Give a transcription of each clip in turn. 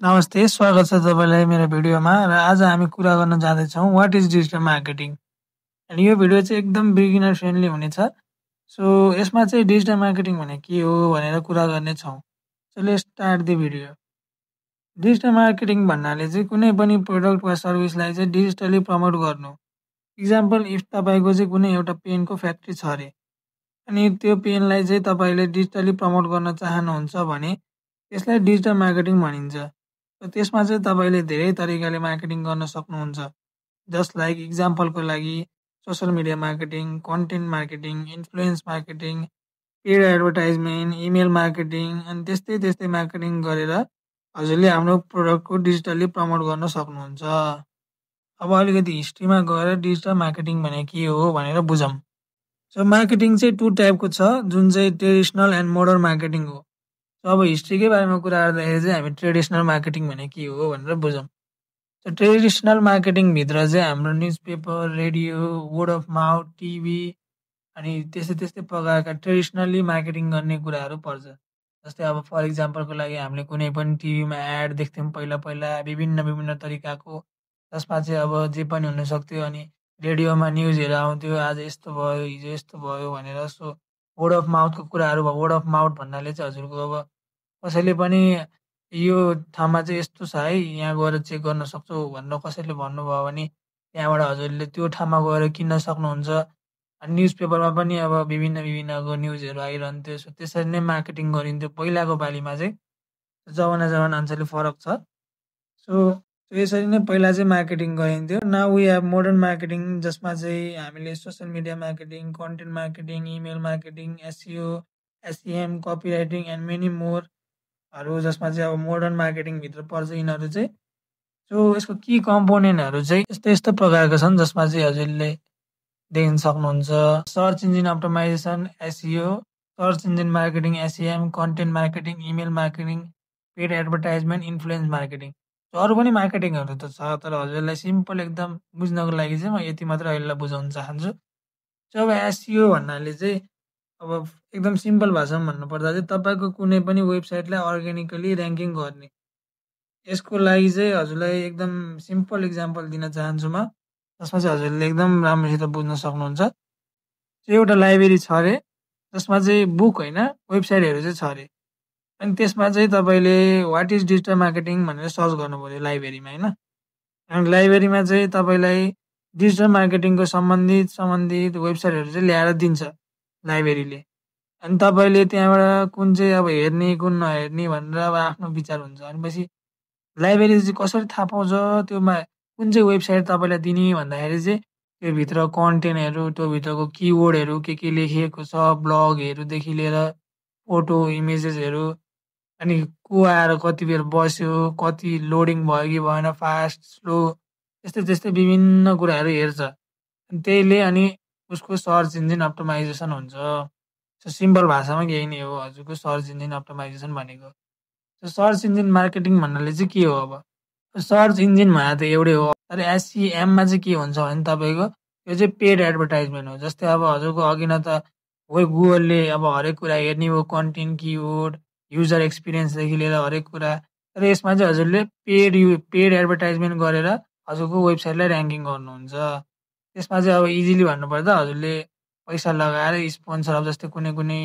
नमस्ते, स्वागत छ तपाईँलाई मेरो भिडियोमा र आज हामी कुरा गर्न जाँदैछौँ व्हाट इज डिजिटल मार्केटिङ। अनि यो भिडियो चाहिँ एकदम बिगिनर फ्रेन्डली हुनेछ। सो यसमा चाहिँ डिजिटल मार्केटिङ भने के हो भनेर कुरा गर्नेछौँ। So let's start the video. Digital marketing भन्नाले चाहिँ कुनै पनि प्रोडक्ट वा सर्भिसलाई चाहिँ डिजिटली प्रमोट गर्नु। इक्जाम्पल, इफ तपाईँको चाहिँ कुनै एउटा पेनको फ्याक्ट्री छ अरे अनि त्यो पेनलाई चाहिँ तपाईँले डिजिटली प्रमोट गर्न चाहनुहुन्छ भने त्यसलाई डिजिटल मार्केटिङ भनिन्छ। र त्यसमा चाहिँ तपाईँले धेरै तरिकाले मार्केटिङ गर्न सक्नुहुन्छ। जस्ट लाइक इक्जाम्पलको लागि social media marketing, content marketing, influence marketing, paid advertisement, email marketing अनि त्यस्तै त्यस्तै मार्केटिङ गरेर हजुरले आफ्नो प्रोडक्टको डिजिटली प्रमोट गर्न सक्नुहुन्छ। अब अलिकति हिस्ट्रीमा गएर डिजिटल मार्केटिङ भने के हो भनेर बुझौँ। सो मार्केटिङ चाहिँ टु टाइपको छ, जुन चाहिँ ट्रेडिसनल एन्ड मोडर्न मार्केटिङ हो। अब हिस्ट्रीकै बारेमा कुरा गर्दाखेरि चाहिँ हामी ट्रेडिसनल मार्केटिङ भने के हो भनेर बुझौँ। सो ट्रेडिसनल मार्केटिङभित्र चाहिँ हाम्रो news paper, radio, word of mouth, TV अनि त्यस्तै त्यस्तै प्रकारका ट्रेडिसनल्ली मार्केटिङ गर्ने कुराहरू पर्छ। जस्तै अब फर इक्जाम्पलको लागि हामीले कुनै पनि टिभीमा एड देख्थ्यौँ पहिला पहिला विभिन्न विभिन्न तरिकाको, जसमा चाहिँ अब जे पनि हुनसक्थ्यो। अनि रेडियोमा न्युजहरू आउँथ्यो, आज यस्तो भयो, हिजो यस्तो भयो भनेर। सो वर्ड अफ माउथको कुराहरू भयो। वर्ड अफ माउथ भन्नाले चाहिँ हजुरको अब कसैले पनि यो ठाउँमा चाहिँ यस्तो छ है, यहाँ गएर चेक गर्न सक्छौ भनेर कसैले भन्नुभयो भने त्यहाँबाट हजुरले त्यो ठाउँमा गएर किन्न सक्नुहुन्छ। अनि न्युज पेपरमा पनि अब विभिन्न विभिन्नको न्युजहरू आइरहन्थ्यो। सो त्यसरी नै मार्केटिङ गरिन्थ्यो पहिलाको पालिमा चाहिँ। जमाना जमाना अनुसारले फरक छ। सो यसरी नै पहिला चाहिँ मार्केटिङ गरिन्थ्यो। Now we have modern marketing, जसमा चाहिँ हामीले social media marketing, content marketing, email marketing, SEO, SEM, copy writing and many मोरहरू, जसमा चाहिँ अब मोडर्न मार्केटिङभित्र पर्छ यिनीहरू चाहिँ। सो यसको की कम्पोनेन्टहरू चाहिँ यस्तो यस्तो प्रकारका छन्, जसमा चाहिँ हजुरले देख्न सक्नुहुन्छ। Search engine optimisation SEO, search engine marketing SEM, content marketing, email marketing, paid advertisement, influence marketing. अरू पनि मार्केटिङहरू त छ, तर हजुरलाई सिम्पल एकदम बुझ्नको लागि चाहिँ म यति मात्र अहिले बुझाउन चाहन्छु। सो अब एसइओ भन्नाले चाहिँ अब एकदम सिम्पल भाषामा भन्नुपर्दा चाहिँ तपाईँको कुनै पनि वेबसाइटलाई अर्ग्यानिकली ऱ्याङ्किङ गर्ने। यसको लागि चाहिँ हजुरलाई एकदम सिम्पल इक्जाम्पल दिन चाहन्छु म, जसमा चाहिँ हजुरले एकदम राम्रोसित बुझ्न सक्नुहुन्छ। एउटा लाइब्रेरी छ अरे, जसमा चाहिँ बुक होइन वेबसाइटहरू चाहिँ छ अरे। अनि त्यसमा चाहिँ तपाईँले व्हाट इज डिजिटल मार्केटिङ भनेर सर्च गर्नु पऱ्यो लाइब्रेरीमा, होइन। अनि लाइब्रेरीमा चाहिँ तपाईँलाई डिजिटल मार्केटिङको सम्बन्धित वेबसाइटहरू चाहिँ ल्याएर दिन्छ लाइब्रेरीले। अनि तपाईँले त्यहाँबाट कुन चाहिँ अब हेर्ने कुन नहेर्ने भनेर अब आफ्नो विचार हुन्छ। भनेपछि लाइब्रेरी चाहिँ कसरी थाहा पाउँछ त्योमा कुन चाहिँ वेबसाइट तपाईँलाई दिने भन्दाखेरि चाहिँ त्योभित्र कन्टेन्टहरू, त्योभित्रको किवर्डहरू के लेखिएको छ, ब्लगहरूदेखि लिएर फोटो, इमेजेसहरू, अनि को आएर कति बेर बस्यो, कति लोडिङ भयो कि भएन, फास्ट, स्लो, त्यस्तै त्यस्तै विभिन्न कुराहरू हेर्छ। अनि त्यहीले अनि उसको सर्च इन्जिन अप्टिमाइजेसन हुन्छ। सो सिम्पल भाषामा यही नै हो हजुरको सर्च इन्जिन अप्टिमाइजेसन भनेको। सो सर्च इन्जिन मार्केटिङ भन्नाले चाहिँ के हो? अब सर्च इन्जिन भनेर त एउटै हो, तर एसइएममा चाहिँ के हुन्छ भने तपाईँको यो चाहिँ पेड एडभर्टाइजमेन्ट हो। जस्तै अब हजुरको अघि न त गुगलले अब हरेक कुरा हेर्ने हो, कन्टेन्ट, किवर्ड, युजर एक्सपिरियन्सदेखि लिएर हरेक कुरा। तर यसमा चाहिँ हजुरले पेड एडभर्टाइजमेन्ट गरेर हजुरको वेबसाइटलाई ऱ्याङ्किङ गर्नुहुन्छ। त्यसमा चाहिँ अब इजिली भन्नुपर्दा हजुरले पैसा लगाएर स्पोन्सर, अब जस्तै कुनै कुनै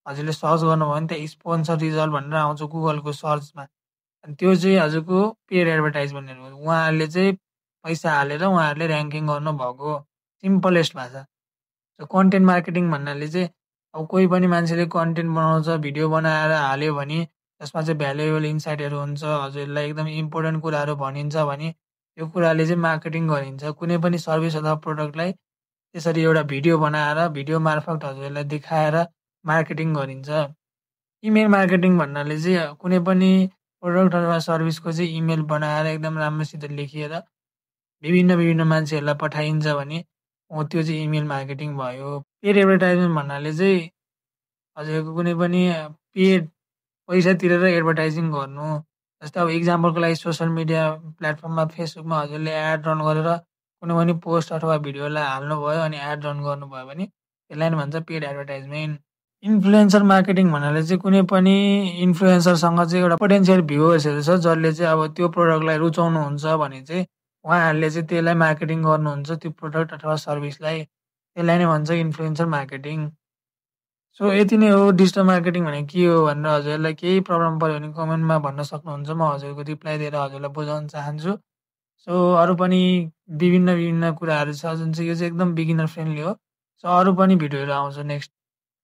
हजुरले सर्च गर्नुभयो भने त्यहाँ स्पोन्सर रिजल्ट भनेर आउँछ गुगलको सर्चमा। अनि त्यो चाहिँ हजुरको पेड एडभर्टाइजमेन्टहरू हो। उहाँहरूले चाहिँ पैसा हालेर उहाँहरूले ऱ्याङ्किङ गर्नुभएको सिम्पलेस्ट भाषा। सो कन्टेन्ट मार्केटिङ भन्नाले चाहिँ अब कोही पनि मान्छेले कन्टेन्ट बनाउँछ, भिडियो बनाएर हाल्यो भने जसमा चाहिँ भ्यालुएबल इन्साइटहरू हुन्छ, हजुरलाई एकदम इम्पोर्टेन्ट कुराहरू भनिन्छ भने यो कुराले चाहिँ मार्केटिङ गरिन्छ। कुनै पनि सर्भिस अथवा प्रोडक्टलाई त्यसरी एउटा भिडियो बनाएर भिडियो मार्फत हजुरलाई देखाएर मार्केटिङ गरिन्छ। इमेल मार्केटिङ भन्नाले चाहिँ कुनै पनि प्रोडक्ट अथवा सर्भिसको चाहिँ इमेल बनाएर एकदम राम्रोसित लेखिएर विभिन्न विभिन्न मान्छेहरूलाई पठाइन्छ भने त्यो चाहिँ इमेल मार्केटिङ भयो। पेड एडभर्टाइजमेन्ट भन्नाले चाहिँ हजुरको कुनै पनि पेड पैसा तिरेर एडभर्टाइजिङ गर्नु। जस्तै अब इक्जाम्पलको लागि सोसल मिडिया प्लेटफर्ममा फेसबुकमा हजुरले एड रन गरेर कुनै पनि पोस्ट अथवा भिडियोलाई हाल्नुभयो अनि एड रन गर्नुभयो भने त्यसलाई नै भन्छ पेड एडभर्टाइजमेन्ट। इन्फ्लुएन्सर मार्केटिङ भन्नाले चाहिँ कुनै पनि इन्फ्लुएन्सरसँग चाहिँ एउटा पोटेन्सियल भ्युवर्सहरू छ जसले चाहिँ अब त्यो प्रडक्टलाई रुचाउनुहुन्छ भने चाहिँ उहाँहरूले चाहिँ त्यसलाई मार्केटिङ गर्नुहुन्छ त्यो प्रडक्ट अथवा सर्भिसलाई। त्यसलाई नै भन्छ इन्फ्लुएन्सर मार्केटिङ। सो यति नै हो डिजिटल मार्केटिङ भनेको के हो भनेर हजुरहरूलाई केही प्रब्लम पऱ्यो भने कमेन्टमा भन्न सक्नुहुन्छ। म हजुरको रिप्लाई दिएर हजुरलाई बुझाउन चाहन्छु। सो अरू पनि विभिन्न कुराहरू छ जुन चाहिँ यो चाहिँ एकदम बिगिनर फ्रेन्डली हो। सो अरू पनि भिडियोहरू आउँछ नेक्स्ट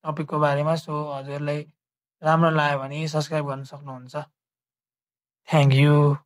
टपिकको बारेमा। सो हजुरलाई राम्रो लाग्यो भने सब्सक्राइब गर्न सक्नुहुन्छ। Thank you.